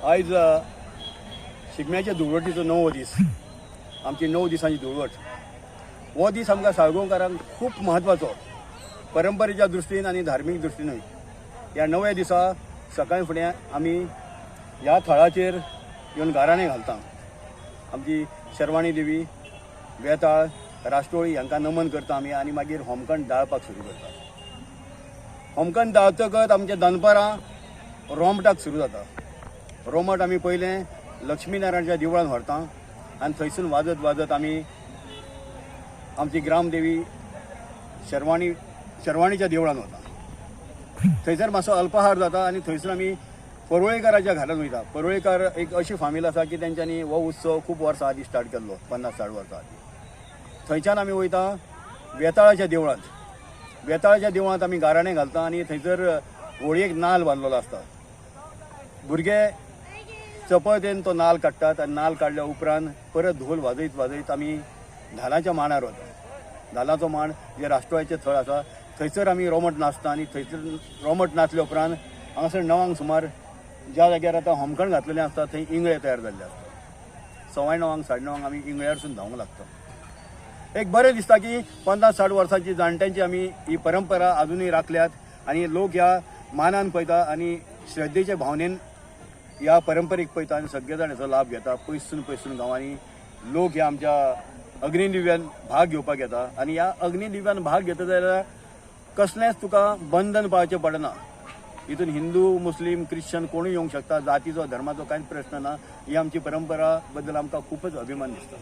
आयज शिगम्याच्या धुळवटीचो णवो दीस, आमची 9 दिसांची धुळवट. हो दीस आमकां साळगांवकारांक खूब म्हत्वाचो, परंपरेच्या दृश्टीन आनी धार्मीक दृश्टीनूय. ह्या णव्या दिसा सकाळी फुडें आमी ह्या थळाचेर येवन गाराणें घालता. आमची शर्वाणी देवी, वेताळ, राष्ट्रोळी हांकां नमन करता आमी आनी मागीर होमखण दाळपाक सुरू करता. होमखण दाळतकच आमच्या दनपारां रोमटाक सुरू जाता. रोमट आमी पयलें लक्ष्मीनारायणच्या देवळान व्हरता आनी थंयसून वाजत वाजत आमी आमची ग्रामदेवी शर्वाणीच्या देवळान वता. थंयसर मातसो अल्पाहार जाता आनी थंयसर आमी परुळेकाराच्या घरान वयता. परुळेकार एक अशी फामील आसा की तेंच्यांनी हो उत्सव खूब वर्सां आदीं स्टार्ट केल्लो, 50-60 वर्सां आदीं. थंयच्यान आमी वयता वेताळाच्या देवळांत. वेताळाच्या देवळांत आमी गाराणें घालता आनी थंयसर होळयेक नाल बांदलेलो आसता. भुरगे चपळतेन तो नाल काडटात आनी नाल काडल्या उपरांत परत धोल वाजयत वाजयत आमी धालाच्या मांडार वता. धालाचो मांड जे राष्ट्रवादीचें थळ आसा थंयसर आमी रोमट नाचता आनी थंयसर रोमट नाचल्या उपरांत हांगासर 9 सुमार ज्या जाग्यार आतां होमखण घातलेलें आसता थंय इंगळे तयार जाल्ले आसता. 9:15 9:15 आमी इंगळ्यारसून धांवंक लागता. एक बरें दिसता की 50-60 वर्सांची जाणट्यांची आमी ही परंपरा आजुनूय राखल्यात आनी लोक ह्या मानान पळयता आनी श्रद्धेच्या भावनेन ह्या परंपरेक पळयता आनी सगळे जाण हेचो लाभ घेता. पयसून पयसून गांवांनी लोक ह्या आमच्या अग्निदिव्यान भाग घेवपाक येता आनी ह्या अग्निदिव्यान भाग घेता जाल्यार कसलेंच तुका बंधन पाळचें पडना. हितून हिंदू, मुस्लीम, क्रिश्चन कोणूय येवंक शकता. जातीचो धर्माचो कांयच प्रश्न ना. ही आमची परंपरा बद्दल आमकां खूबच अभिमान दिसता.